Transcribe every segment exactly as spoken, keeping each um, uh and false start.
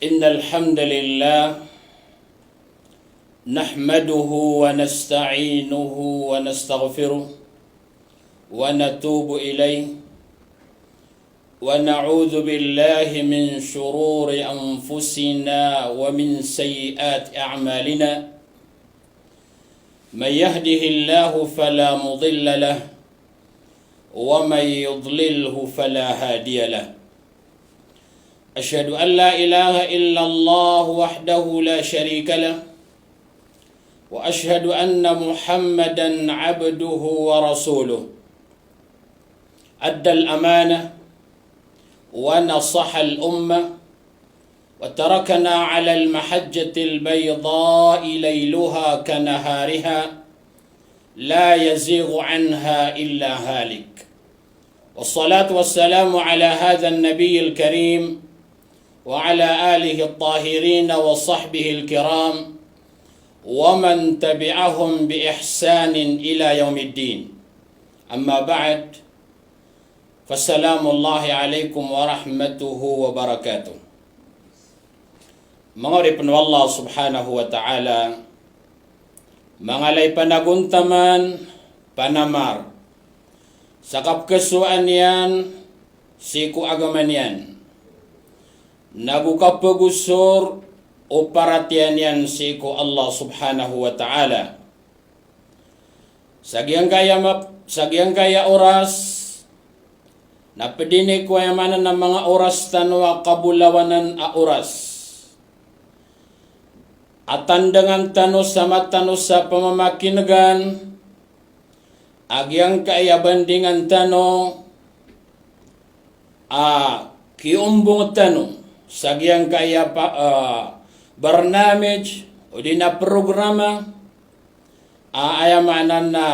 إن الحمد لله نحمده ونستعينه ونستغفره ونتوب إليه ونعوذ بالله من شرور أنفسنا ومن سيئات أعمالنا. من يهده الله فلا مضل له ومن يضلله فلا هادي له. أشهد أن لا إله إلا الله وحده لا شريك له وأشهد أن محمدا عبده ورسوله. أدى الأمانة ونصح الأمة وتركنا على المحجة البيضاء ليلها كنهارها لا يزيغ عنها إلا هالك. والصلاة والسلام على هذا النبي الكريم وعلى آله الطاهرين وصحبه الكرام ومن تبعهم بإحسان إلى يوم الدين. أما بعد، فسلام الله عليكم ورحمته وبركاته. Manga oripen o Allah subhanahu wa ta'ala, manga lay panagontaman, panamar sa kapekesowaan iyan sii ko agama niyan, nago kapegosor o paratiyaya niyan sii ko Allah subhanahu wa ta'ala. Sa giyangkaya map-, sa giyangkaya oras, na pedini ko aya maana na manga oras tano a kabolawanan a oras a tandangan tano sa mata tano sa pamamakinegan a giyangkaya bandingan tano a kiyombong tano sa giyangkaya pa-, ah, barnamij odi na programa a aya maana na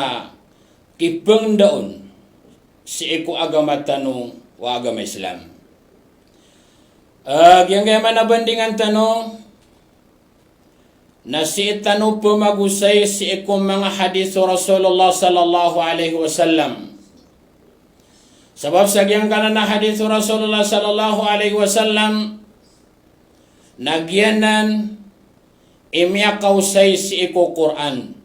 kipengendaon sii ko agama tano a agama Islam. Ah, giyangkaya maana bandingan tano na sii tano pemagosay sii ko manga hadith o Rasulullah sallallahu alaihi wasallam. Sabap sa giyangkanan a hadith o Rasulullah sallallahu alaihi wasallam na giyanan i miyakaosay sii ko Qur'an.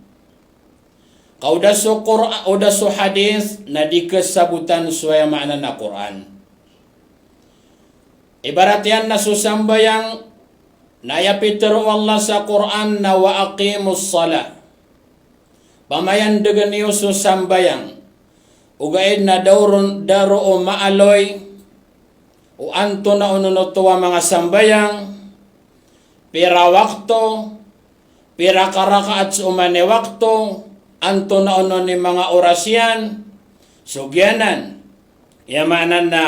Ka o da so Qur'an, o da so hadith na di kesabotan so aya maana na Qur'an. Ibarat iyan na so sambayang, na aya pitero o Allah sa Qur'an na wa aqimus salah. Pamayandegen iyo so sambayang. Ogaid na da ron, da roo maaloy o antonaa on oto a manga sambayang, pira wakto, pira ka rakaat so oman i wakto, antonaa on i manga oras iyan, so giyanan i aya maana na,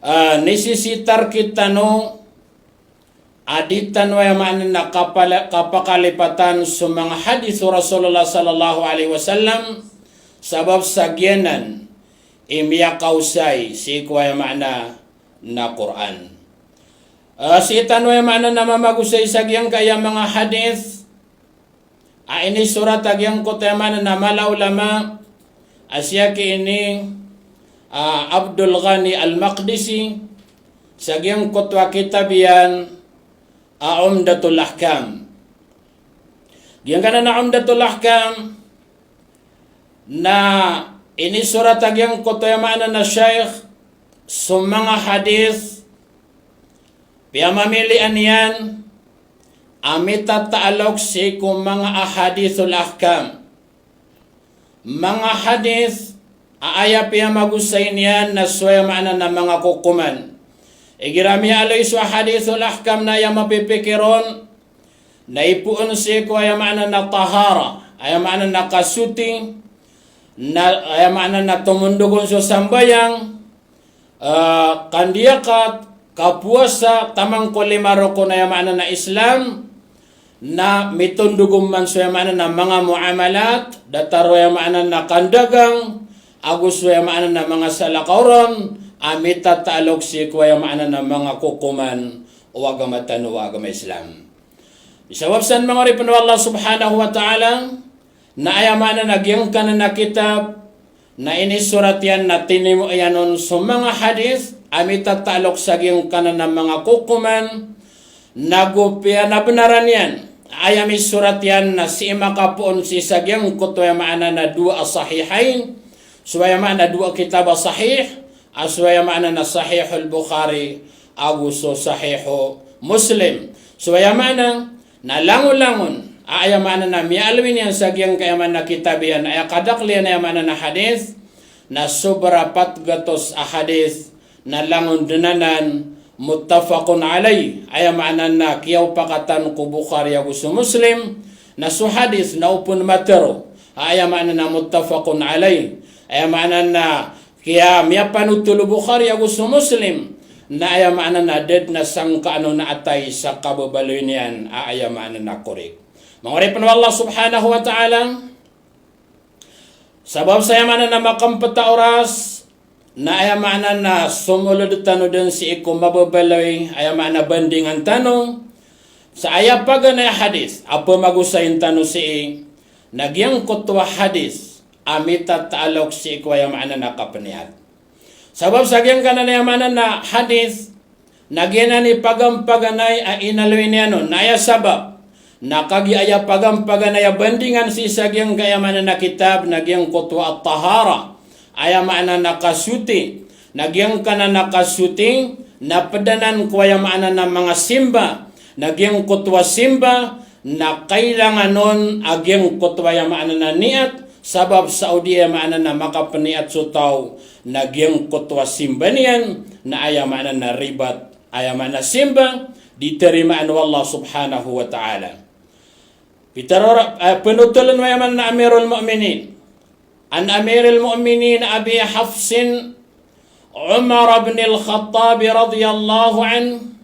ah, nisisitar kitano a di tano aya maana na kapala-, kapakalipatan so manga hadith o Rasulullah sallallahu alaihi wasallam, sabap sa giyanan i miyakaosay sii ko aya maana na Qur'an. Ah, sii tano aya maana na mamagosay sa giyangkaya manga hadith a inisorat a giyangkoto aya maana na mala a ulama a siyaki ini, ah, Abdul Ghani Al-Maqdisi, sa giyangkoto a kitab iyan a Umdatul Ahkam. Giyangkanan a Umdatul Ahkam na inisorat a giyangkoto aya maana na shaykh so manga hadith piyamamilian iyan a mitataalok sii ko manga ahadithul ahkam. Manga hadith a aya piyamagosay niyan na so aya maana na manga kokoman. Igira miyaaloy so ahadithul ahkam na aya mapipikir on na ipoon sii ko aya maana na tahara, aya maana na kasuti, na aya maana na tomondogon so sambayang, ah, kandiyakat, kapowasa, taman ko lima rokon aya maana na Islam, na mitondogon man so aya maana na manga muamalat, datar o aya maana na kandagang, ago so aya maana na manga salakaw ron, a mitataalok sii ko aya maana na manga kokoman o agama tano a agama Islam. Sabap san manga oripen o Allah subhanahu wa ta'ala, na aya maana na giyangkanan a kitab, na inisorat iyan na tinimo iyan on so manga hadith a mitataalok sa giyangkanan a manga kokoman, Nago piyanabnaran iyan, aya misorat iyan na sii makapoon sii sa giyangkoto aya maana na dowa a sahihayn, so aya maana dowa a kitab a sahih, a so aya maana na Sahihul Bukhari, ago so Sahihu Muslim. So aya maana na langolangon a aya maana na miyaaloy niyan sa giyangkaya maana kitab iyan, aya kadakl iyan aya maana na hadith, na sobra pat gatos a hadith, na langon dn anan muttafaqun alayh, aya maana na kiyaopakatan ko Bukhari ago so Muslim, na so hadith na opama matero, aya maana na muttafaqun alayh, aya maana na kiya miyapanotol o Bukhari ago so Muslim, na aya maana na da dn a sangkaan on a atay sa kababaloy niyan a aya maana na korek. Manga oripn o Allah subhanahu wa ta'ala, sabap sa aya maana na makmpt a oras, na aya maana na somolod tano dn sii ko mababaloy, aya maana bandingan tano sa aya paganay a hadith a pmagosayn tano sii, na giyangkoto a hadith a mitataalok sii ko aya maana na kapniyat. Sabap sa giyangkanan aya maana na hadith, na giyanan i pagampaganay a inaloy niyan on, na aya sabap na kagiya aya pagampaganay a bandingan sii sa giyangkaya maana na kitab na giyangkoto a tahara, aya maana na kasuti, na giyangkanan a kasuti na pd anan ko aya maana na manga simba, na giyangkoto a simba na kailangan on a giyangkoto aya maana na niyat, sabap sa odi aya maana na makapniyat so taw na giyangkoto a simba niyan na aya maana na ribat, aya maana simba di tarimaan o Allah subhanahu wa ta'ala. Pitaro ra-, eh, pnotoln o aya maana na Amirul Mu'minin. An Amiril Mu'minin Abi Hafsin Umar ibn al-Khattab radiyallahu anhu,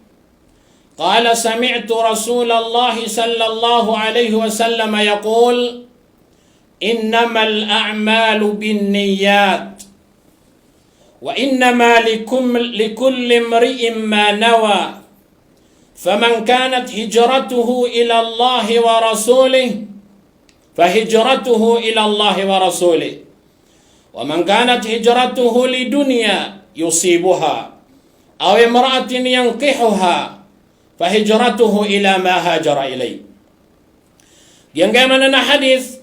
qala, sami'tu Rasulallahi sallallahu alayhi wa sallam yaqul, innamal a'malu binniyat, wa innama likum-, likulli imri'in ma nawa, faman kanat hijratuhu ilallahi wa rasulih, fahijratuhu ilallahi wa rasulih. Wa man kanat hijratuhu lidunya yusibuha, aw imra'atin yankihuha, fahijratuhu ila ma hajara ilayh. Giyangkaya maana na hadith,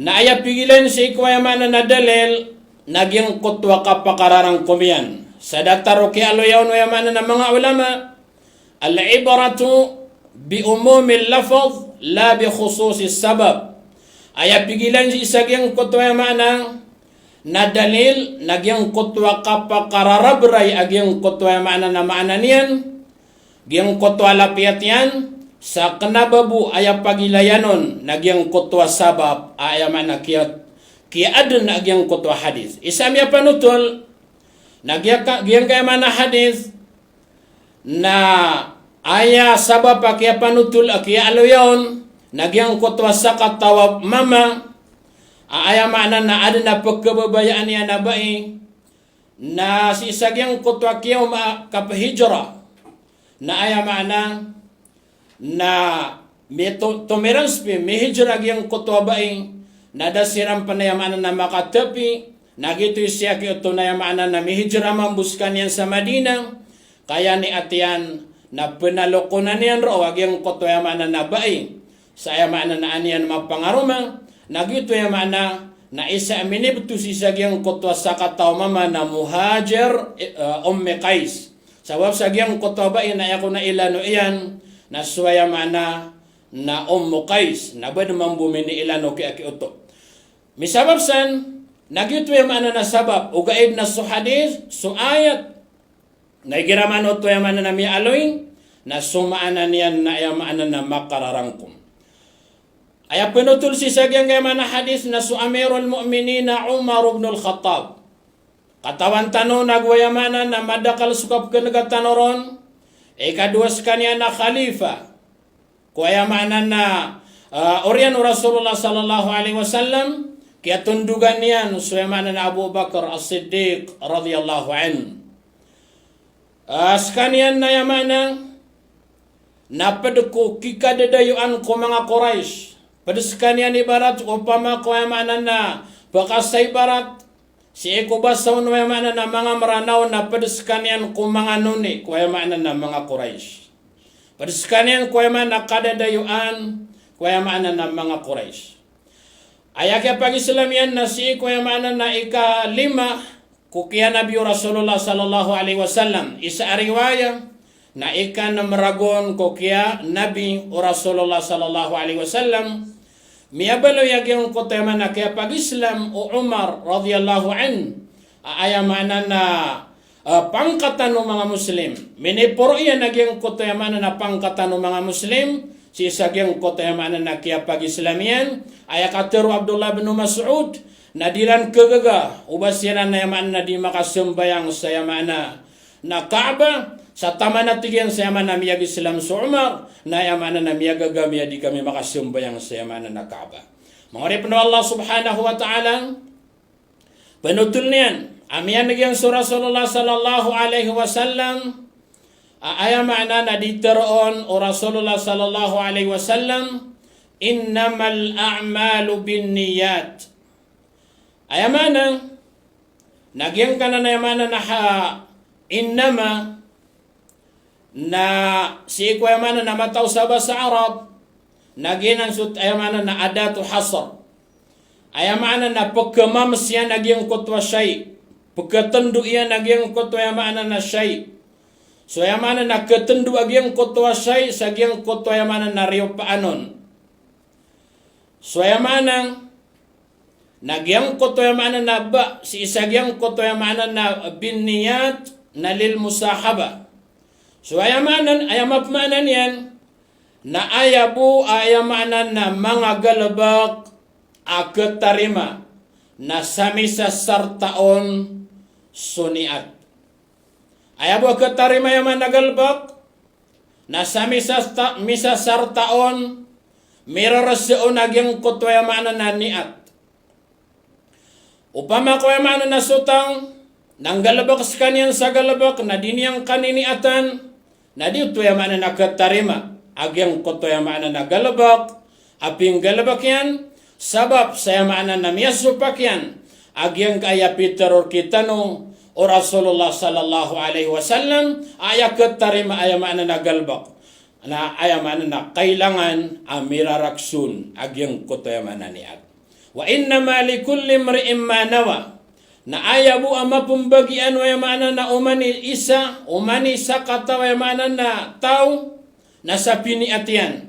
na aya pigilan sii ko aya maana na dalil, na giyangkoto a kapakararangkom iyan. Sa datar o kiyaaloya on o aya maana na manga ulama, al-ibratu bi umumil lafz la bi khususis sabab. Aya pigilan sii sa giyangkoto aya maana na dalil, na giyangkoto a kapakararabray a giyangkoto aya maana na maana niyan, giyangkoto a lapiyat iyan, sa kna ba bo aya pagilayan on na giyangkoto a sabap a aya maana kiya-, kiyaadn a giyangkoto a hadith. Isa a miyapanotol, na giyaka-, giyangkaya maana hadith, na aya sabap a kiyapanotol a kiyaaloya on, na giyangkoto a sakataw a mama, a aya maana na adn a pkhababayaan iyan a bai, na sii sa giyangkoto a kiyaoma a kaphijra, na aya maana na mito-, tomirans pi, mihijra giyangkoto a bai, na da siran pn aya maana na makatapi, na giyoto i sii a kiyoto na aya maana na mihijra mambo skaniyan sa Madina, ka aya niyat iyan na pnalokonan iyan roo a giyangkoto aya maana na bai, sa aya maana na an iyan mapangaroma, na giyoto aya maana na isa a minibto sii sa giyangkoto a sakataw a mama na Muhajir, eh, Ummi Qais. Sabap sa giyangkoto a bai na aya kon a ilano iyan, na so aya maana na Ummu Qais, na ba dn mambo miniilano ki a kiyoto. Misabap san, na giyoto aya maana na sabap, ogaid na so hadith, so ayat, na igira man oto aya maana na miyaaloy, na so maana niyan na aya maana na makararangkom. Aya pnotol sii sa giyangkaya maana hadith na so Amirul Mu'minin na Umar ibn al-Khattab. Katawan tano nago aya maana na madakl so kapkhan'ga tano ron, ikadowa skaniyan na khalifa ko aya maana na, ah, oriyan o Rasulullah sallallahu alaihi wasallam, kiyatondogan iyan so aya maana na Abu Bakar As-Siddiq radhiyallahu anhu. Ah, skaniyan na aya maana na pd ko kikadadayoan ko manga Quraysh. Pd skaniyan ibarat opama ko aya maana na pkasaibarat sii ko basa on o aya maana na manga Mranaw na pd skaniyan ko manga noni ko aya maana na manga Quraysh. Pd skaniyan ko aya maana na kadadayoan ko aya maana na manga Quraysh. Aya kiyapag-Islam iyan na sii ko aya maana na ikalima ko kiyanabi o Rasulullah sallallahu alaihi wasallam. Isa a riwaya na ikanm ragon ko kiyanabi o Rasulullah sallallahu alaihi wasallam. Miyabaloy a giyangkoto aya maana kiyapag-Islam o Umar radhiyallahu anhu. A aya maana na, ah, pangkatan o manga Muslim. Miniporo iyan a giyangkoto aya maana na pangkatan o manga Muslim sii sa giyangkoto aya maana na kiyapag-Islam iyan. Aya katharo o Abdullah bin Mas'ud na di ran khagaga o ba siran aya maana na di makasambayang sa aya maana na Kaaba, sa taman a tig iyan sa aya maana miyag-Islam so Umar, na aya maana na miyagaga mi a di kami makasambayang sa aya maana na Kaaba. Manga oripn o Allah subhanahu wa ta'ala, pnotol iyan a miyan'g iyan so Rasulullah sallallahu alaihi wasallam a aya maana na di tharoon o Rasulullah sallallahu alaihi wasallam, "Innamal a'malu binniyat." Aya maana na giyangkanan a aya maana na ha innama na sii ko aya maana na matao sa basa Arab na giyanan so aya maana na adatu hasr. Aya maana na pkhamamas iyan a giyangkoto a shay'. Pkhatndo iyan a giyangkoto aya maana na shay'. So aya maana na khatndo a giyangkoto a shay' sa giyangkoto aya maana na riyopaan on. So aya maana na giyangkoto aya maana na ba sii sa giyangkoto aya maana na binniyat na lil musahaba. So aya maana, aya mapmaana niyan na aya bo a aya maana na manga galbk a khatarima na sa misasarta on so niyat. Aya bo a khatarima aya maana galbk na sa misasta-, misasarta on, mirarasa on a giyangkoto aya maana na niyat. Opama ko aya maana na so taw na nggalbk skaniyan sa galbk na di niyan kaniniyatan, na di oto aya maana na khatarima a giyangkoto aya maana na galbk a pinggalbk iyan, sabap sa aya maana na miyasopak iyan a giyangkaya pitharo rktano o Rasulullah sallallahu alaihi wasallam a aya khatarima aya maana na galbk na aya maana na kailangan a mirarakson a giyangkoto aya maana niyat. Wa innama likulli imri'in ma nawa. Na aya bo a mapmbagian o aya maana na oman i isa, oman i sakataw aya maana na taw, na sa piniyat iyan.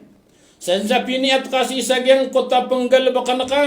Sa, sa piniyat ka sii sa giyangkoto a pnggalbkn ka,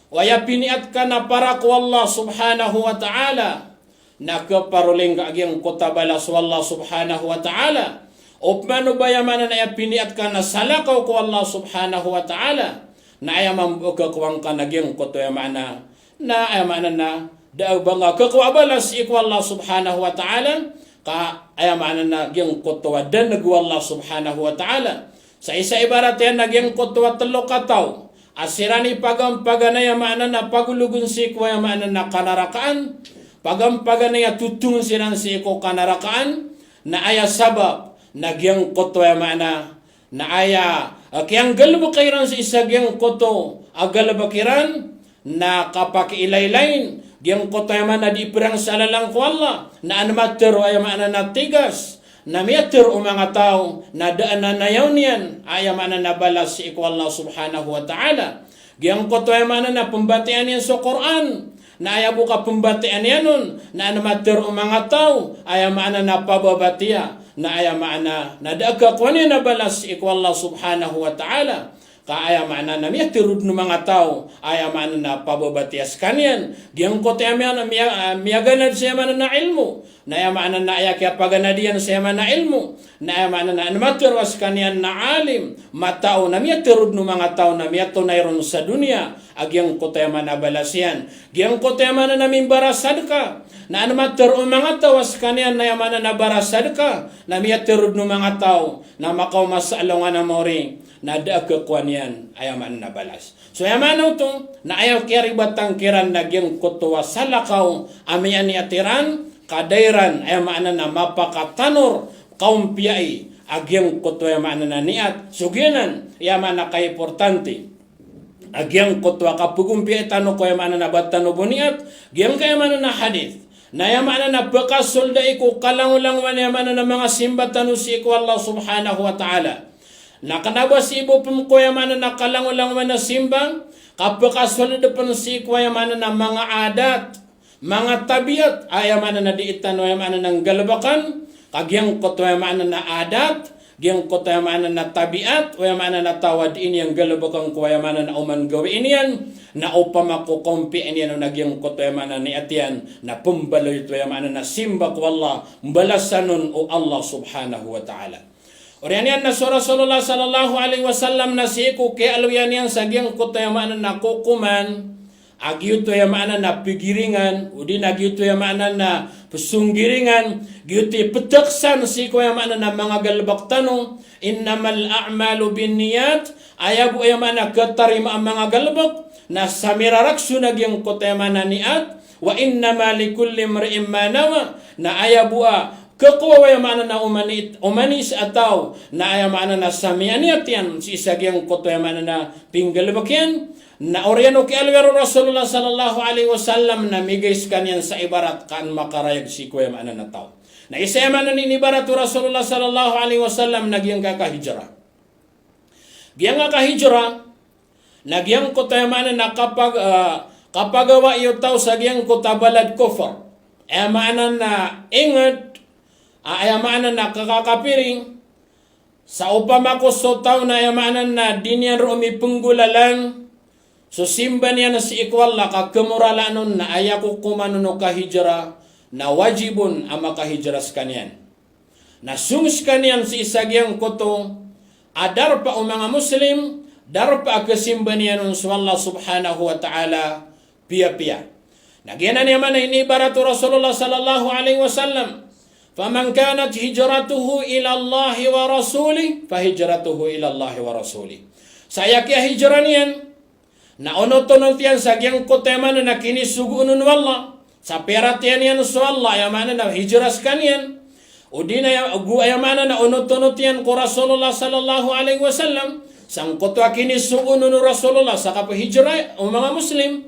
o aya piniyat ka na para ko Allah subhanahu wa ta'ala, na khaparoling ka a giyangkoto a balas o Allah subhanahu wa ta'ala. Opama o ba aya maana na aya piniyat ka na salakaw ko Allah subhanahu wa ta'ala, na aya mambo a khakowa ngka na giyangkoto aya maana na aya maana na da a ba ngka khakowa a balas sii ko Allah subhanahu wa ta'ala, ka aya maana na giyangkoto a dan'g o Allah subhanahu wa ta'ala. Sa isa ibarat iyan na giyangkoto a tlo kataw a siran i pagampaganay aya maana na pagologn sii ko aya maana na kanarakaan, pagampaganay a totongn siran sii ko kanarakaan, na aya sabap na giyangkoto aya maana na aya, ah, kiyanggalbka iran sii sa giyangkoto a galbk iran na kapakiilaylayin giyangkoto aya maana di prang sa lalan ko Allah, na an matharo aya maana na tigas, na miyatharo o manga taw na da a nanayawn iyan aya maana na balas sii ko Allah subhanahu wa ta'ala. Giyangkoto aya maana na pmbatiyaa niyan so Qur'an, na aya bo kapmbatiyaa niyan on na an matharo o manga taw aya maana na pababatiya, na aya maana na da a khakowa niyan a balas sii ko Allah subhanahu wa ta'ala. Ka aya maana na miyatharo dn o manga taw aya maana na pababatiya skaniyan giyangkoto aya maana miya-, miyaganad sa aya maana na ilmo, na aya maana na aya kiyapaganad iyan sa aya maana ilmo, na aya maana na an matharo a skaniyan na alim, matao, na miyatharo dn o manga taw na miyatonay ron sa doniya a giyangkoto aya maana balas iyan. Giyangkoto aya maana na mimbarasadka, na an matharo o manga taw a skaniyan na aya maana na barasadka, na miyatharo dn o manga taw na makaoma sa alongan a maori, na da a khakowa niyan aya maana na balas. So aya maana oto na aya kiyaribatan kiran na giyangkoto a salakaw a miyaniyat iran, ka da iran aya maana na mapakatanor, kaompiyai a giyangkoto aya maana na niyat. So giyanan aya maana kaimportante a giyangkoto a kapagompiya tano ko aya maana na ba tano bo niyat, giyangkai aya maana na hadith. Na aya maana na pakasold ai ko kalangolangowan aya maana na manga simba tano sii ko Allah subhanahu wa ta'ala. Na kna ba sii bo pn ko aya maana na kalangolangowan a simba, ka pakasold pn sii ko aya maana na manga adat, manga tabiat, aya maana na dii tano aya maana na nggalbkn, ka giyangkoto aya maana na adat, giyangkoto aya maana na tabiat, o aya maana na taw a dii niyan nggalbkn ko aya maana na oman gawii niyan, na opama ko kaompiya niyan on a giyangkoto aya maana na niyat iyan, na pmbaloy oto aya maana na simba ko Allah, mbalasan on o Allah subhanahu wa ta'ala. Oriyan iyan na so Rasulullah sallallahu alaihi wasallam na sii ko kiyaaloya niyan sa giyangkoto aya maana na kokoman, a giyoto aya maana na pigiringan, odi na giyoto aya maana na psonggiringan, giyoto i ptaksan sii ko aya maana na manga galbk tano, innamal a'malu binniyat, aya bo aya maana katarimaa a manga galbk, na samirarak so na giyangkoto aya maana niyat, wa innama likulli imri'in ma nawa, na aya bo a khakowa o aya maana na oman i, oman i sa taw, na aya maana na sa miyaniyat iyan sii sa giyangkoto aya maana na pinggalbk iyan, na oriyan o kiyaaloya o Rasulullah sallallahu alaihi wasallam na migay skaniyan sa ibarat ka an makarayag sii ko aya maana na taw. Na isa aya maana na inibarat o Rasulullah sallallahu alaihi wasallam na giyangkai a kahijra. Giyangkai a kahijra, na giyangkoto aya maana na kapag-, ah, kapagawai o taw sa giyangkoto a balad kofr. Aya maana na ingd, ah, aya maana na kakakapiri, sa opama ko so taw na aya maana na di niyan roo mipnggolalan so simba niyan sii ko Allah ka khamoralaan on na aya kokoman on o kahijra na wajib on a makahijra skaniyan. Na song skaniyan sii sa giyangkoto a darpa o manga Muslim, darpa a khasimba niyan on so Allah subhanahu wa ta'ala piyapiya. Na giyanan aya maana inibarat o Rasulullah sallallahu alaihi wasallam, faman kanat hijratuhu ila Allahi wa rasulih, fa hijratuhu ila Allahi wa rasulih. Sa aya kiyahijra niyan, na onotonot iyan sa giyangkoto aya maana na kinisogoon on o Allah. Sa piyaratiyaya niyan so Allah, aya maana na hijra skaniyan. Odi na aya, go aya maana na onotonot iyan ko Rasulullah sallallahu alaihi wasallam. Sangkoto a kinisogoon on o Rasulullah sa kaphijra o manga Muslim.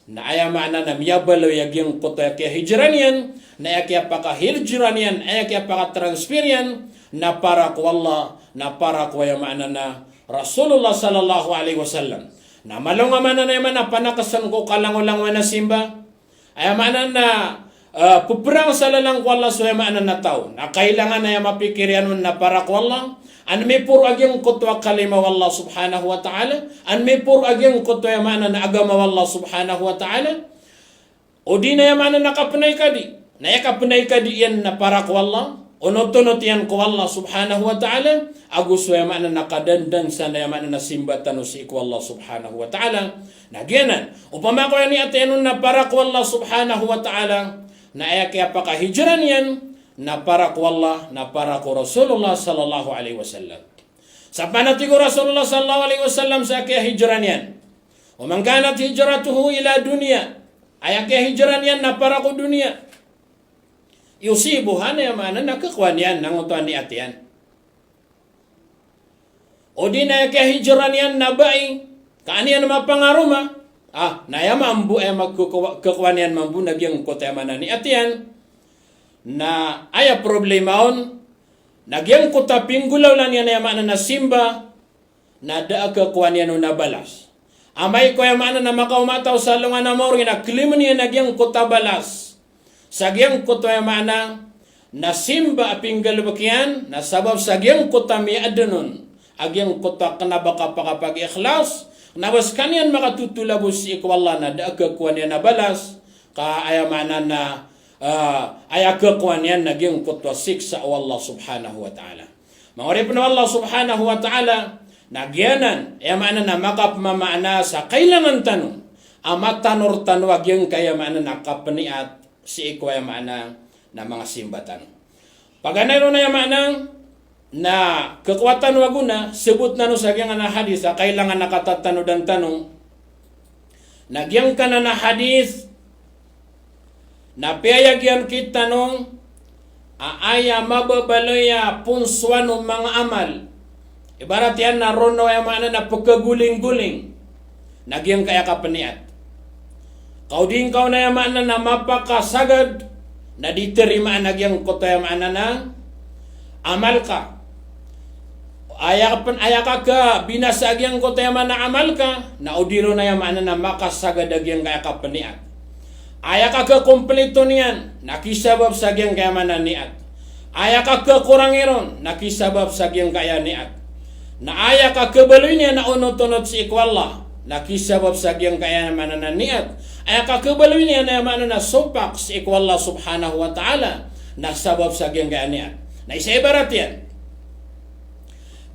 Na aya maana na miyabaloy a giyangkoto a kiyahijra niyan, na aya kiyapakahijra niyan, aya kiyapakatransfer iyan, na para ko Allah, na para ko aya maana na Rasulullah sallallahu alaihi wasallam. Na malo nga maana na aya maana panaksan ko kalangolangowan a simba. Aya maana na, ah, pprang sa lalan ko Allah so aya maana na taw. Na kailangan aya mapikir iyan on na para ko Allah. An miporo a giyangkoto a kalima o Allah subhanahu wa ta'ala. An miporo a giyangkoto aya maana na agama o Allah subhanahu wa ta'ala. Odi na aya maana na kapnay kadi. Na aya kapnay kadi iyan na para ko Allah, onotonot iyan ko Allah subhanahu wa ta'ala, ago so aya maana na kadandan san aya maana na simba tano sii ko Allah subhanahu wa ta'ala. Na giyanan, opama ko aya niyat iyan on na para ko Allah subhanahu wa ta'ala, na aya kiyapakahijra niyan, na para ko Allah, na para ko Rasulullah sallallahu alaihi wasallam. Sa panatig o Rasulullah sallallahu alaihi wasallam sa kiyahijra niyan. Wa man kanat hijratuhu ila dunya. Aya kiyahijra niyan na para ko doniya. Yusibuha, na aya maana na khakowa niyan angkoto a niyat iyan. Odi na aya kiyahijra niyan na bai, ka an iyan mapangaroma. Ah, na aya mambo aya ma-, khakowa, khakowa niyan mambo na giyangkoto aya maana niyat iyan. Na aya problema on, na giyangkoto a pinggolaola niyan aya maana na simba, na da a khakowa niyan on a balas. Amay ko aya maana na makaoma taw sa alongan a maori na klimn iyan a giyangkoto a balas. Sa giyangkoto aya maana na simba a pinggalbk iyan, na sabap sa giyangkoto a miyaadn on a giyangkoto a kna ba kapakapag-ikhlas, kna ba skaniyan makatotolabos sii ko Allah na da a khakowa niyan a balas, ka aya maana na, ah, aya khakowa niyan na giyangkoto a siksa o Allah subhanahu wa ta'ala. Manga oripn o Allah subhanahu wa ta'ala, na giyanan, aya maana na makapmamaana sa kailangan tano a matanor tano a giyangkai aya maana na kapniyat sii ko aya maana na manga simba tano. Paganay ron aya maana na khakowa tano a gona, sabot tano sa giyangkanan a hadith a kailangan a katatanodan tano. Na giyangkanan a hadith na piyayag iyan kitano a aya mababaloy a ponsoan o manga amal. Ibarat iyan na roo aya maana na pkhagoling-goling. na giyangkaya kapniyat. Ka o di ngka on aya maana na mapakasagad, na di tarimaan a giyangkoto aya maana na amal ka. Aya pn, aya ka kabinasa a giyangkoto aya maana amal ka, na o di ron aya maana na makasagad a giyangkaya kapniyat. Aya ka kakomplito niyan, na kisabap sa giyangkaya maana niyat. Aya ka kakorangi ron, na kisabap sa giyangkaya niyat. Na aya ka kabaloy niyan a onot-onot sii ko Allah, na kisabap sa giyangkaya maana na niyat. Aya ka kabaloy niyan a maana na sompak sii ko Allah subhanahu wa ta'ala, na sabap sa giyangkaya niyat. Na isa ibarat iyan.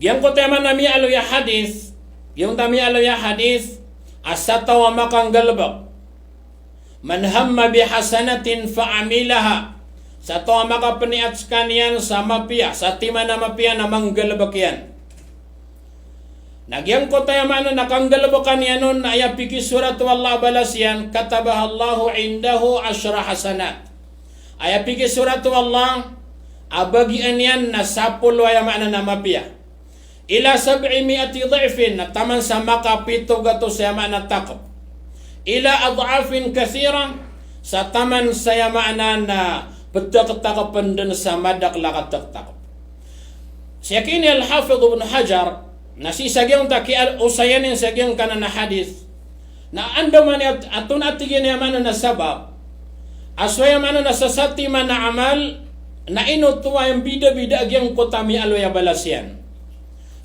Giyangkoto aya maana miyaaloy a hadith, giyangkoto a miyaaloy a hadith, a sa taw a makanggalbk. Man hamma bi hasanatin fa amilaha. Sa taw a makapniyat skaniyan sa mapiya, sa timan a mapiya na manggalbk iyan. Na giyangkoto aya maana na kanggalbkan iyan on na aya pikisorat o Allah a balas iyan, katabahallahu indahu ashra hasanat. Aya pikisorat o Allah a bagian iyan na sapolo aya maana na mapiya. Ila sab'i mi'ati dhi'fin, na taman sa makapito gatos aya maana takp. Ila ad'afin kathira, sa taman sa aya maana na pttaktakpn dn sa madakl a kataktakp. Sii ki ini Al-Hafidh Ibn Hajar, na sii sa giyangkoto a kiyaosayan iyan sa giyangkanan a hadith, na andamanaya a tonaa tig iyan aya maana na sabap a so aya maana na sa satiman a amal, na ino oto a mbidabida a giyangkoto a miyaaloy a balas iyan.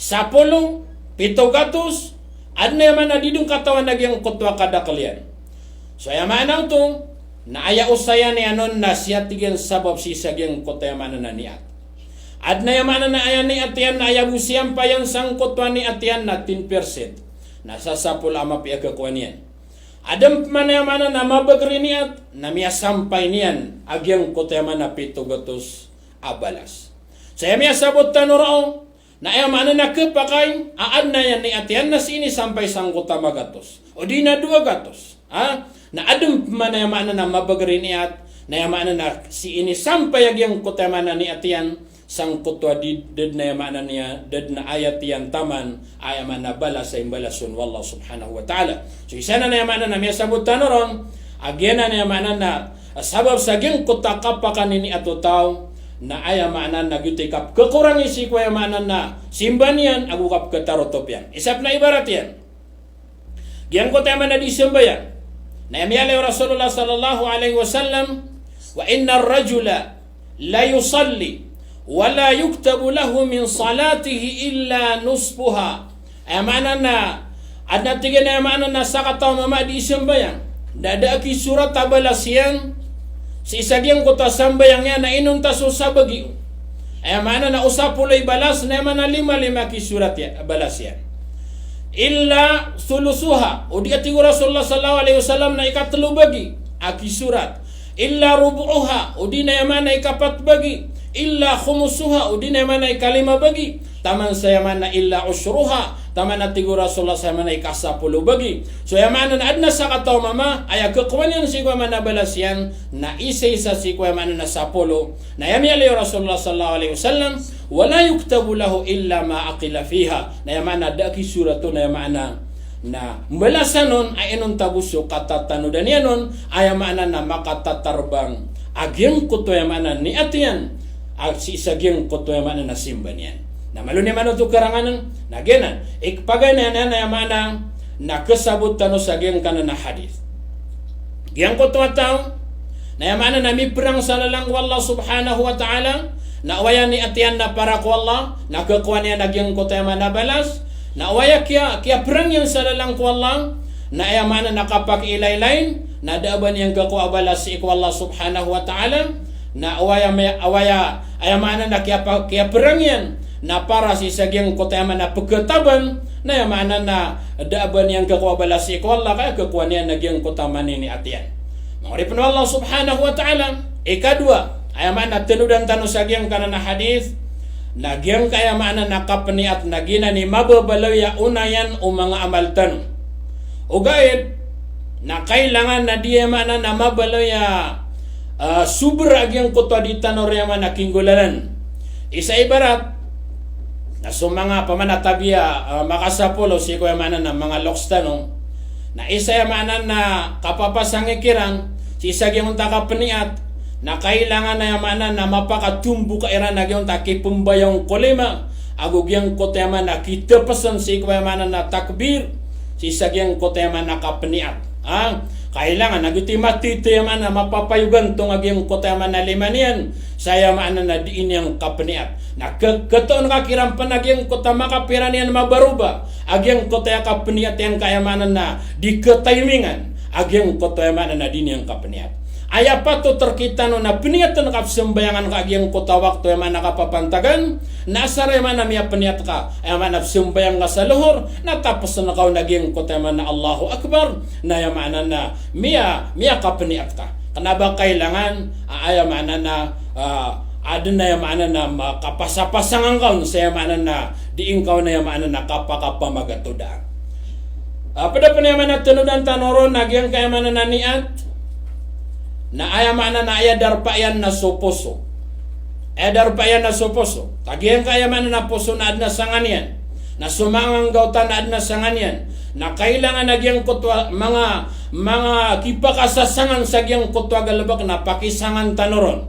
Sapolo, pito gatos, adn aya maana di dn katawan a giyangkoto a kadakl iyan. So aya maana oto, na aya osayan iyan on na sii a tig iyan sabap sii sa giyangkoto aya maana na niyat. Adn aya maana na aya niyat iyan na aya bo siyampayan sangkoto a niyat iyan na ten percent. Na sa sapolo a mapiya a kakowa niyan. Adn pman aya maana na mabagr i niyat, na miyasampay niyan a giyangkoto aya maana pito gatos a balas. So aya miyasabot tano roo, na aya maana na khapakay a adn aya niyat iyan na sii ini sampay sangkoto a magatos. O di na dowa gatos. Ha? Na adn pman aya maana na mabagr i niyat, na aya maana na sii ini sampay a giyangkoto aya maana niyat iyan, sangkoto a di, da dn aya maana niyan, da dn a aya tiyan taman, aya maana balas a imbalas on o Allah subhanahu wa ta'ala. So isa na aya maana na miyasabot tano ron, a giyanan aya maana na sabap sa giyangkoto a kapakaniyat o taw, na aya maana na giyoto i kapkhakorangi sii ko aya maana na simba niyan, ago kapkhatarotop iyan. Isa pn a ibarat iyan. Giyangkoto aya maana di sambayang. Na aya miyaaloy o Rasulullah sallallahu alaihi wasallam, "Wa innar rajula la yusalli, wa la yuktabu lahu min salatihi illa nusfuha." Aya maana na, adn a tig iyan aya maana na sakataw a mama a di sambayang. Da, da a kisorat a balas iyan, sii sa giyangkoto a sambayang iyan na inonta so sabagi. Aya maana na o sapolo i balas, na aya maana lima-lima a kisorat iyan, balas iyan. Illa thuluthuha, o di a tig o Rasulullah sallallahu alaihi wasallam na ikatlo bagi a kisorat. Illa rubu'uha, o di na aya maana ikapat bagi. Illa khumusuha, o di na aya maana ikalima bagi. Taman sa aya maana illa ushruha, taman a tig o Rasulullah sa aya maana ikasapolo bagi. So aya maana na adn a sakataw a mama, aya khakowa niyan sii ko aya maana balas iyan, na isa-isa sii ko aya maana na sapolo. Na aya miyaaloy o Rasulullah sallallahu alaihi wasallam, "Wa la yuktabu lahu illa ma aqila fiha." Na aya maana da a kisorat on, aya maana na mbalasan on a inonta bo so katatanodan iyan on, aya maana na makatatarbang a giyangkoto aya maana niyat iyan, a sii sa giyangkoto aya maana na simba niyan. Na malo niyan maana oto karanganan, na giyanan, ikpagay niyan aya maana na khasabot tano sa giyangkanan a hadith. Giyangkoto a taw, na aya maana na miprang sa lalan ko Allah subhanahu wa ta'ala, na o aya niyat iyan na para ko Allah, na khakowa niyan a giyangkoto aya maana balas, na o aya kiya, kiyaprang iyan sa lalan ko Allah, na aya maana na kapakiilaylayin, na da a ba niyan khakowa a balas sii ko Allah subhanahu wa ta'ala, na o aya may-, o aya, aya maana na kiyapa-, kiyaprang iyan, na para sii sa giyangkoto aya maana pkhataban, na aya maana na da a ba niyan khakowa a balas sii ko Allah, ka aya khakowa niyan na giyangkoto a maniniyat iyan. Manga oripn o Allah subhanahu wa ta'ala, ikadowa, aya maana tanodan tano sa giyangkanan a hadith, na giyangkaya maana na kapniyat na giyanan i mababaloy a onayan o manga amal tano. Ogaid na kailangan na di aya maana na mabaloy a, ah, sobra a giyangkoto a di tano aya maana kinggolalan. Isa ibarat, na so manga pamana tabiya, ah, makasapolo sii ko aya maana na manga loks tano. Na isa aya maana na kapapasangi kiran sii sa giyangkoto a kapniyat, na kailangan aya maana na mapakatombok iran a giyangkoto a kipmbayang ko lima, ago giyangkoto aya maana a kitapsn sii ko aya maana na takbir, sii sa giyangkoto aya maana a kapniyat. Ha? Kailangan a giyoto i matithay aya maana a mapapayoganto a giyangkoto aya maana a lima niyan, sa aya maana na dii niyan kapniyat. Na ke-, ketoon ka kiran pn a giyangkoto a makapira niyan mabaroba a giyangkoto aya kapniyat iyan ka aya maana na di ketaimingan a giyangkoto aya maana na dii niyan kapniyat. Aya patot rktano na pniyatn ka pzambayangan ka a giyangkoto a wakto aya maana kapapantagan, na asar aya maana miyapniyat ka, aya maana pzambayang ka sa lohor, na tapsn ka on a giyangkoto aya maana Allahu Akbar, na aya maana na miya, miyakapniyat ka. Kna ba kailangan a aya maana na, ah, adn a aya maana na ma-, kapasapasangan ka on sa aya maana na dii ngka on aya maana na kapakapamagatodaan. Ah, pd pn aya maana tanodan tano ron a giyangkai aya maana na niyat, na aya maana na aya darpa iyan na so poso. Aya darpa iyan na so poso. Ka giyangkai aya maana na poso na adn a sangan iyan. Na so manga nggawta na adn a sangan iyan. Na kailangan a giyangkoto a manga, manga kipakasasangan sa giyangkoto a galbk na pakisangan tano ron.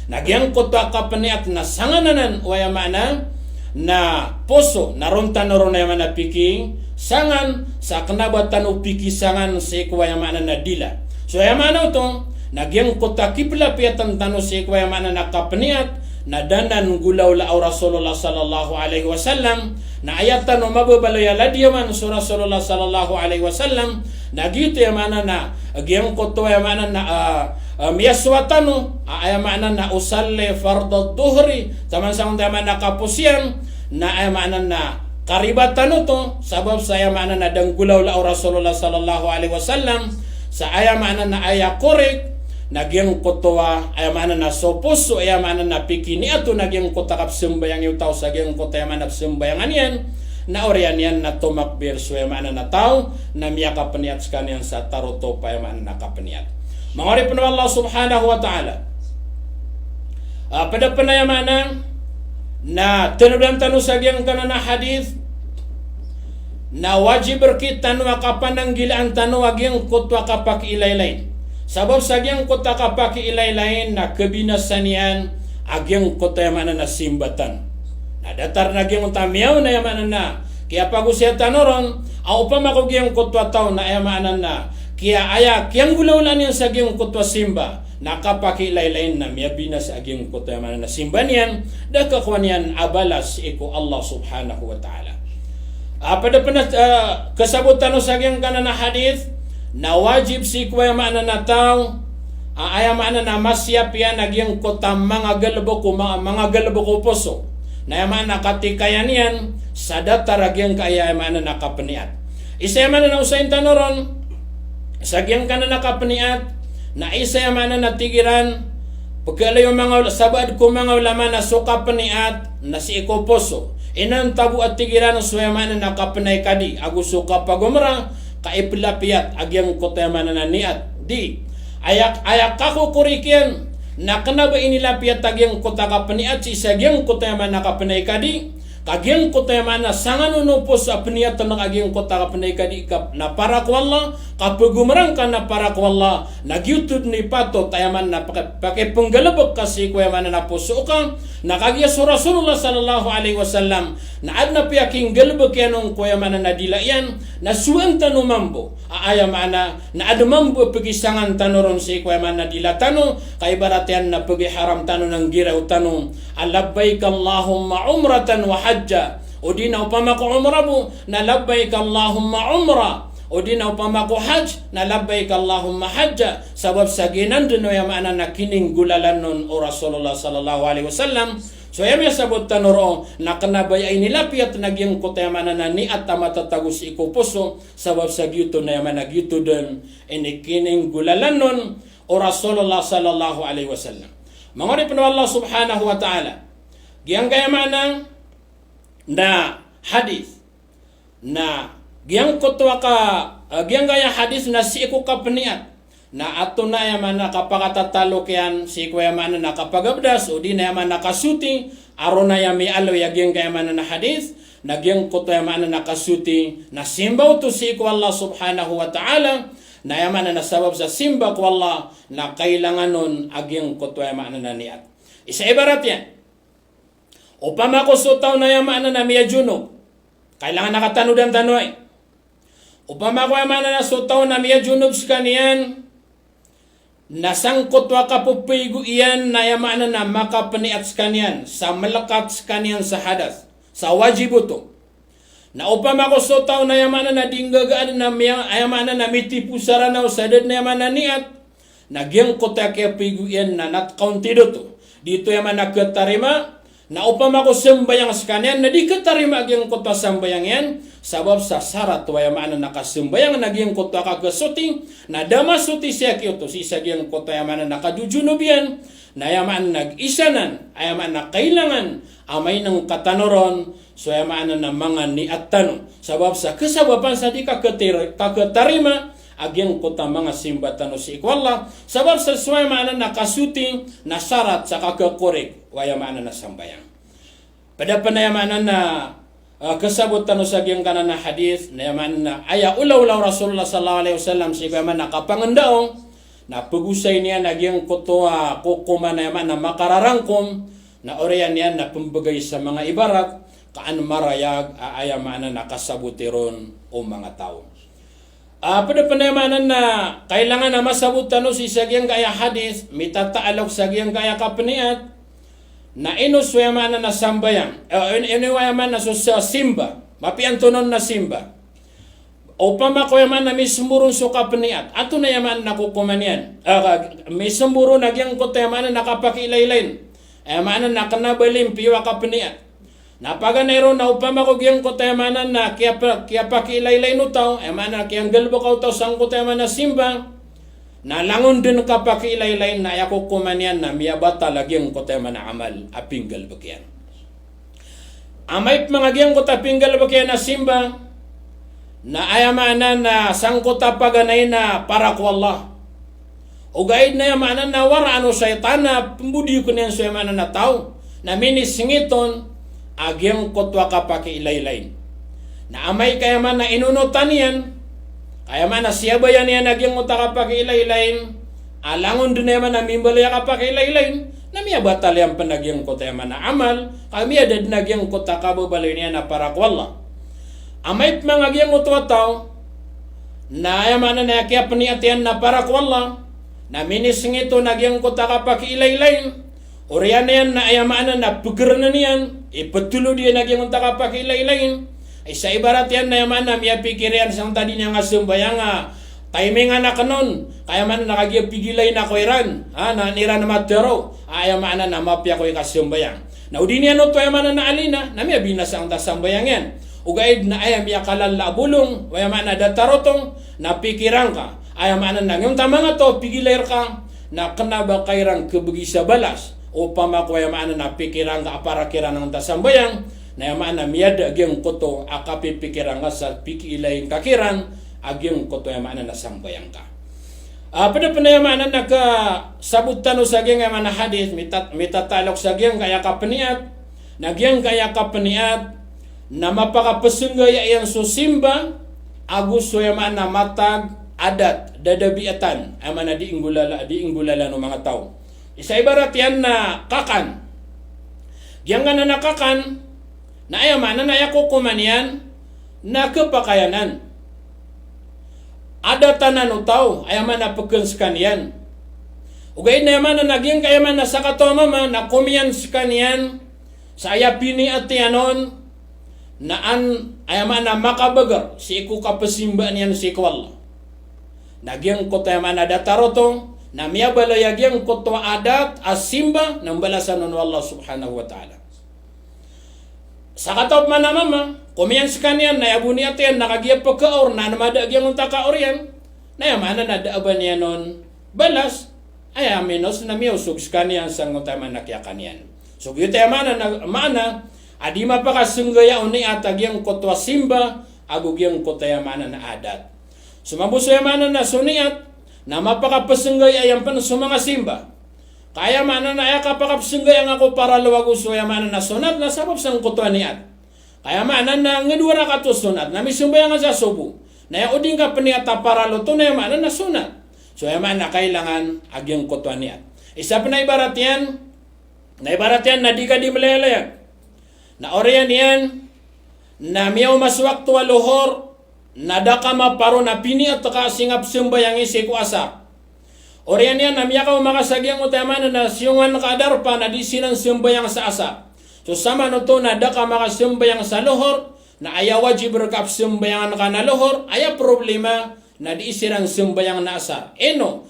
Na giyangkoto a kapniyat na sangan anan o aya maana na poso, na ron tano ron aya maana pikisangan, sa kna ba tano pikisangan sii ko aya maana na dila. So aya maana oto, na giyangkoto a kiplapiyatn tano sii ko aya maana na kapniyat, na da nan nggolawlaa o Rasulullah sallallahu alaihi wasallam, na aya tano mababaloy a ladiyawan so Rasulullah sallallahu alaihi wasallam, na giyoto aya maana na, giyangkoto aya maana na, ah, ah, miyasowa tano, ah, aya maana na usalli fardad duhri, taman sa onta aya maana kaposo iyan, na aya maana na karibat tano oto, sabap sa aya maana na da nggolawlaa o Rasulullah sallallahu alaihi wasallam, sa aya maana na aya korek, na giyangkoto a, aya maana na so poso, aya maana na pikiniyat on a giyangkoto a kapzambayang iyo taw sa giyangkoto aya maana pzambayangan iyan, na oriyan iyan na tomakbir so aya maana na taw, na miyakapniyat skaniyan sa tarotop a aya maana na kapniyat. Manga oripn o Allah subhanahu wa ta'ala. Ah, pd pn aya maana na tanodan tano sa giyangkanan a hadith, na wajib rktano a kapananggilaan tano a giyangkoto a kapakiilaylayin. Sabap sa giyangkoto a kapakiilaylayin na kabinasa niyan a giyangkoto aya maana na simba tano. Na datar na giyangkoto a miyaona aya maana na kiyapagosaya tano ron, a opama ko giyangkoto a taw na aya maana na kiya aya kiyanggolawlaan iyan sa giyangkoto a simba, na kapakiilaylayin na miyabinasa a giyangkoto aya maana na simba niyan, da kakowa niyan a balas sii ko Allah subhanahu wa ta'ala. Ah, pd pn a, ah, kasabot tano sa giyangkanan a hadith, na wajib sii ko aya maana na taw, ah, aya maana na masiyap iyan a giyangkoto a manga galbk o ma-, manga galbk o poso. Na aya maana katikayan iyan sa datar a giyangkai aya maana na kapniyat. Isa aya maana na osayin tano ron, sa giyangkanan a kapniyat, na isa aya maana na tig iran, pkhalay o manga ul-, sabaad ko manga ulama na so kapniyat na sii ko poso. Inonta bo a tig iran so aya maana na kapnay kadi, ago so kapagomra, ka iplapiyat a giyangkoto aya maana na niyat. Di, aya, aya kakokorik iyan, na kna ba inilapiyat a giyangkoto a kapniyat sii sa giyangkoto aya maana kapnay kadi, ka giyangkoto aya maana sangan o poso a pniyat na ka giyangkoto a kapnay kadi ka na para ko Allah, ka pagomra ngka na para ko Allah, na giyoto dn i patot aya maana paka-, pakipnggalbk ka sii ko aya maana na poso ka, na kagiya so Rasulullah sallallahu alaihi wasallam, na adn a piyakiinggalbk iyan on ko aya maana na dila iyan, na sowaan tano mambo a aya maana na adn mambo a pkisangan tano ron sii ko aya maana dila tano, ka ibarat iyan na pkiharam tano na nggiraw tano a labbaik Allahumma umratan wa hajja. O di na opama ko umrah bo, na labbaik Allahumma umrah. O di na opama ko hajj, na labbaik Allahumma hajja. Sabap sa giyanan dn o aya maana na kininggolalan on o Rasulullah sallallahu alaihi wasallam. So aya miyasabot tano roo, na kna ba aya inilapiyat na giyangkoto aya maana na niyat a matatago sii ko poso, sabap sa giyoto na aya maana giyoto dn inikininggolalan on o Rasulullah sallallahu alaihi wasallam. Manga oripn o Allah subhanahu wa ta'ala. Giyangkai aya maana na hadith. Na giyangkoto a ka, ah, giyangkai a hadith na sii ko kapniyat. Na antonaa aya maana na kapakatatalok iyan sii ko aya maana na kapagabdas, odi na aya maana na kasoti, a roo na aya miyaaloy a giyangkai aya maana na hadith, na giyangkoto aya maana na kasoti, na simba oto sii ko Allah subhanahu wa ta'ala, na aya maana na sabap sa simba ko Allah, na kailangan on a giyangkoto aya maana na niyat. Isa ibarat iyan. Opama ko so taw na aya maana na miyajunub. Kailangan a katanodan tano ai. Opama ko aya maana na so taw na miyajunub skaniyan, na sangkoto a kapepaigo iyan na aya maana na makapniyat skaniyan, sa melekat skaniyan sa hadath, sa wajib oto. Na opama ko so taw na aya maana na di nggagaan na miya-, aya maana na mitipo sa Ranaw sa da dn aya maana niyat, na giyangkoto a kiyapaigo iyan na not counted oto. Di oto aya maana katarima, na opama ko sambayang skaniyan, na di katarima giyangkoto a sambayang iyan, sabap sa sarat o aya maana na kasambayang na giyangkoto a kakasoti, na da masoti sii a giyoto, sii sa giyangkoto aya maana na kajojunub iyan, na aya maana na isa nan, aya maana na kailangan a mainengka tano ron, so aya maana na manga niyat tano. Sabap sa kasabapan sa di kakatir-, kakatarima a giyangkoto a manga simba tano sii ko Allah. Sabap sa so aya maana na kasoti na sarat sa kakakorek o aya maana na sambayang. Pd pn aya maana na, ah, kasabot tano sa giyangkanan a hadith, na aya maana na aya olaola o Rasulullah sallallahu alaihi wasallam sii ko aya maana na kapangndao, na pagosay niyan a giyangkoto a kokoman aya maana na makararangkom, na oriyan iyan na pmbgay sa manga ibarat, ka an marayag a aya maana na kasaboti ron o manga taw. Ah, pd pn aya maana na kailangan a masabot tano sii sa giyangkaya hadith, mitataalok sa giyangkaya kapniyat, na ino so aya maana na sambayang, eh, in-, ino aya maana so sa simba, mapiya antonaa on na simba. Opama ko aya maana na mismboron so kapniyat, antonaa aya maana na kokoman iyan. Ah, mismboron a giyangkoto aya maana na kapakiilaylayn. Aya maana na kna ba limpiyo a kapniyat. Na paganay ron na opama ko giyangkoto aya maana na kiyapa-, kiyapakiilaylayn o taw, aya maana na kiyanggalbka o taw sangkoto aya maana na simba. Na langon dn kapakiilaylayn na aya kokoman iyan na miyabatal a giyangkoto aya maana amal a pinggalbk iyan. Amay pman a giyangkoto a pinggalbk iyan a simba, na aya maana na sangkoto a paganay na para ko Allah. Ogaid na aya maana na waraan o shaytan na pmbodiyokn iyan so aya maana na taw, na minisngit on a giyangkoto a kapakiilaylayn. Na amay ka aya maana na inonotan iyan, ka aya maana na siyabayan iyan a giyangkoto a kapakiilaylayn, a langon dn aya maana na mimbaloy a kapakiilaylayn, na miyabatal iyan pn a giyangkoto aya maana amal, ka miyada dn a giyangkoto a kababaloy niyan a para ko Allah. Amay pman a giyangkoto a taw, na aya maana na kiyapniyat iyan na para ko Allah, na minisngit on a giyangkoto a kapakiilaylayn, oriyan iyan na aya maana na pgrn iyan, iptolod iyan a giyangkoto a kapakiilaylayn, isa ibarat iyan na aya maana na miyapikir iyan sangkoto a di niyan kasambayang a timing anan on, ka aya maana na kagiya pigilayn ako iran, ha, na an iran matharo, aya maana na mapiya ako i kasambayang. Na o di niyan oto aya maana na alina, na miyabinasa angkoto a sambayang iyan. Ogaid na aya miyakalala a bolong, aya maana na datar oto, na pikiran ka, aya maana na giyangkoto a manga taw a pigilay rka, na kna ba ka iran khabgi sa balas. Opama ko aya maana na pikiran ka a para kiran angkoto a sambayang, na aya maana na miyada a giyangkoto a kapipikiran ka sa pikiilay ngka kiran a giyangkoto aya maana na sambayang ka. Ah, pd pn aya maana na kasabot tano sa giyangkaya maana hadith, mitat-, mitataalok sa giyangkaya kapniyat, na giyangkaya kapniyat, na mapakapsnggaya iyan so simba, ago so aya maana matag adat, da dabiatan, aya maana di nggolala, di nggolalan o manga taw. Isa ibarat iyan na kakan. Giyangkanan a kakan, na aya maana na aya kokoman iyan, na khapakay anan. Adat anan o taw, aya maana pkn skaniyan. Ogaid na aya maana na giyangkaya maana sakataw a mama, na komiyan skaniyan, sa aya piniyat iyan on, na an, aya maana makabagr, sii ko kapsimba niyan sii ko Allah. Na giyangkoto aya maana datar oto, na miyabaloy a giyangkoto adat a simba, na mbalasan on o Allah subhanahu wa ta'ala. Sakataw pman a mama, komiyan skaniyan, na aya boniyat iyan, na kagiya pkaor, na an mada a giyangkoto a kaor iyan, na aya maana na da a ba niyan on balas, aya minos na miyaosog skaniyan sangkoto aya maana kiyakan iyan. So giyoto aya maana na, maana, a di mapakasnggaya o niyat a giyangkoto a simba, ago giyangkoto aya maana na adat. So mambo so aya maana na so niyat, na mapakapesenggayan pn so manga simba. Ka aya maana na aya kapakapesenggayan nga ko paralo ago so aya maana na sonat na sabap sangkoto a niyat. Ka aya maana na nged o rakaat o sonat, na misembayang sa sobo. Na aya o di ngka peniyat a paralo oto na aya maana na sonat. So aya maana kailangan a giyangkoto a niyat. Isa pn a ibarat iyan, na ibarat iyan na di ka di melayalayag. Na oriyan iyan, na miyaoma so wakto a lohor, na da ka maparo na piniyat ka sii nga pesembayangi sii ko asar. Oriyan iyan na miyakaoma ka sa giyangkoto aya maana na siyongan ka a darpa na di siran sembayang sa asar. So samanoto na da ka makasembayang sa lohor, na aya wajib rka a pesembayangan ka na lohor, aya problema na di siran sembayang na asar. Ino,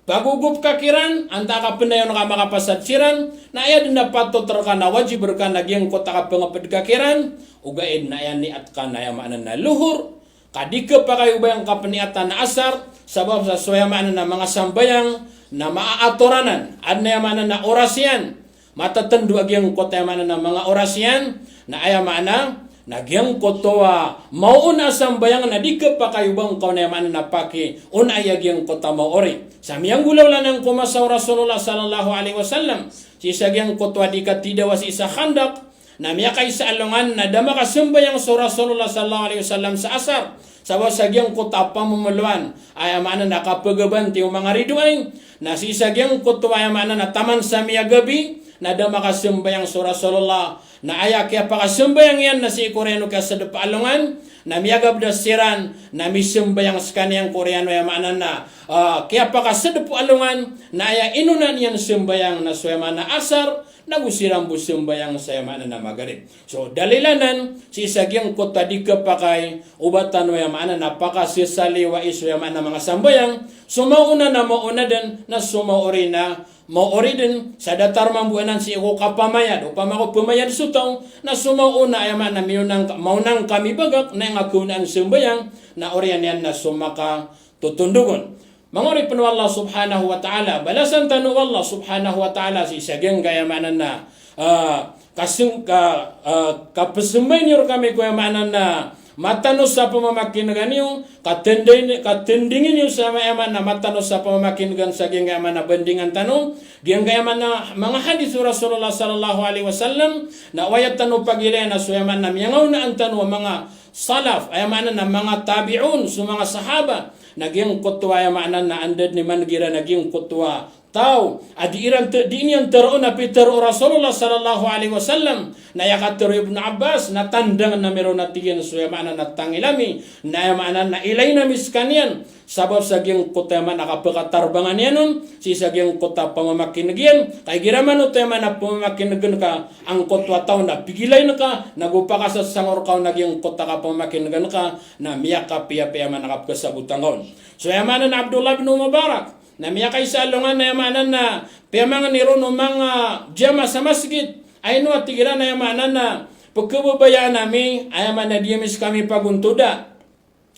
pagogop ka kiran, antaa ka pn a iyan ka makapasad siran, na aya dn a patot rka na wajib rka na giyangkoto a kapengeped ka kiran, ogaid na aya niyat ka na aya maana na lohor, ka di khapakay o ba iyan kapeniyatan a asar, sabap sa so aya maana na manga sambayang na maaatoranan, adn a aya maana na oras iyan, matatndo a giyangkoto aya maana na manga oras iyan, na aya maana na giyangkoto a maona a sambayang na di khapakay o ba ngka on aya maana na pakiona aya giyangkoto a maori. Sa miyanggolawla anan ko masa o Rasulullah sallallahu alaihi wasallam, sii sa giyangkoto a di katidawa sii sa Khandaq, na miyakaisa a alongan na da makasembayang so Rasulullah sallallahu alaihi wasallam sa asar. Sabap sa giyangkoto a pamomoloan, aya maana na kapagabanti o manga ridoay, na sii sa giyangkoto aya maana na taman sa miyagabi, na da makasembayang so Rasulullah, na aya kiyapakasembayang iyan na sii ko oriyan o kiyasedep a alongan, na miyagabdas siran, na misembayang sekaniyan ko oriyan o aya maana na, ah, kiyapakasedep o alongan, na aya inona niyan sembayang na so aya maana asar, nago siran bo sembayang sa aya maana na magarib. So, dalil anan, sii sa giyangkoto a di khapakay o ba tano aya maana na pakasesaliwai so aya maana manga sambayang, so maona na maona dn, na so maori na maori dn, sa datar mambo anan sii ko kapamayad, opama ko pamayad so taw, na so maona aya maana miona ngka, maona ngka mibagak, na aya nga kaonaan sembayang, na oriyan iyan na so maka totondogon. Manga oripn o Allah subhanahu wa ta'ala, balasan tano o Allah subhanahu wa ta'ala sii sa giyangkaya maana na, ah, kaseng-, ka, ah, kapesembay niyo rkami ko aya maana na matanos a pamamakinega niyo, katending-, katendingi niyo sa aya maana matanos a pamamakinega sa giyangkaya maana bandingan tano, giyangkaya maana manga hadith o Rasulullah sallallahu alaihi wasallam, na o aya tano pagilayan na so aya maana miyangaonaan tano a manga salaf, aya maana na manga tabi'un, so manga sahaba, na giyangkoto a aya maana na anda dn i man igira na giyangkoto a taw a di iran te-, di niyan teroon a pitero o Rasulullah sallallahu alaihi wasallam, na aya katero i Ibnu Abbas, na tandang ami ron a tig iyan so aya maana na tangila mi, na aya maana na ilayn ami sekaniyan, sabap sa giyangkoto aya maana kapekatarbangan iyan on, sii sa giyangkoto a pamamakineg iyan, ka igira man oto aya maana pamamakinegen ka angkoto a taw na pigilayn ka, nago pakasasangor ka on a giyangkoto a kapamamakinegen ka, na miyakapiyapiya aya maana kapekasabota ngka on. So aya maana na Abdullah bin Mubarak, na miyakaisa a alongan na aya maana na piyamangni ron o manga jamaah sa masgit. Ay no a tig iran aya maana na pekebabayaan ami, aya maana di ami sekami pagontoda.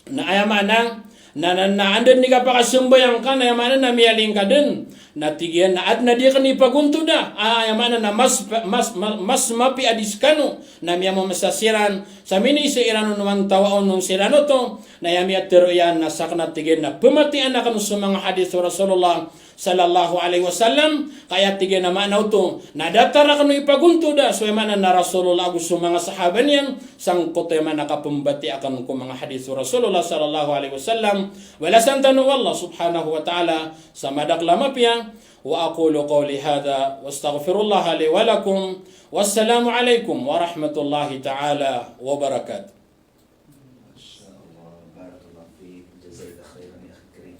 Na aya maana, na, na, na anda dn i kapakasembayang ka, na aya maana na miyaling ka dn. Na tig iyan na adn a di aken ipagontoda. Ah, aya maana na mas, mas, mas, mas mapiya a di sekano. Na miyamamesa siran, sa miniisa iran on o antawaa on siran oto. Na aya miyatero iyan na saken a tig iyan na pematiyaan aken so manga hadith o Rasulullah sallallahu alaihi wasallam, ka aya tig iyan a maana oto, na datar aken o ipagontoda so aya maana na Rasulullah ago so manga sahaba niyan, sangkoto aya maana kapembatiya aken ko manga hadith o Rasulullah sallallahu alaihi wasallam, balasan tano o Allah subhanahu wa ta'ala sa madakel a mapiya. Wa aqulu qawli hadha, wa astaghfirullaha li wa lakum, wassalamu alaikum warahmatullahi ta'ala wabarakatuh. ما شاء الله، بارك الله فيك، جزاك خيرا يا أخي الكريم.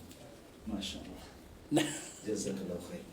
ما شاء الله. جزاك الله خير.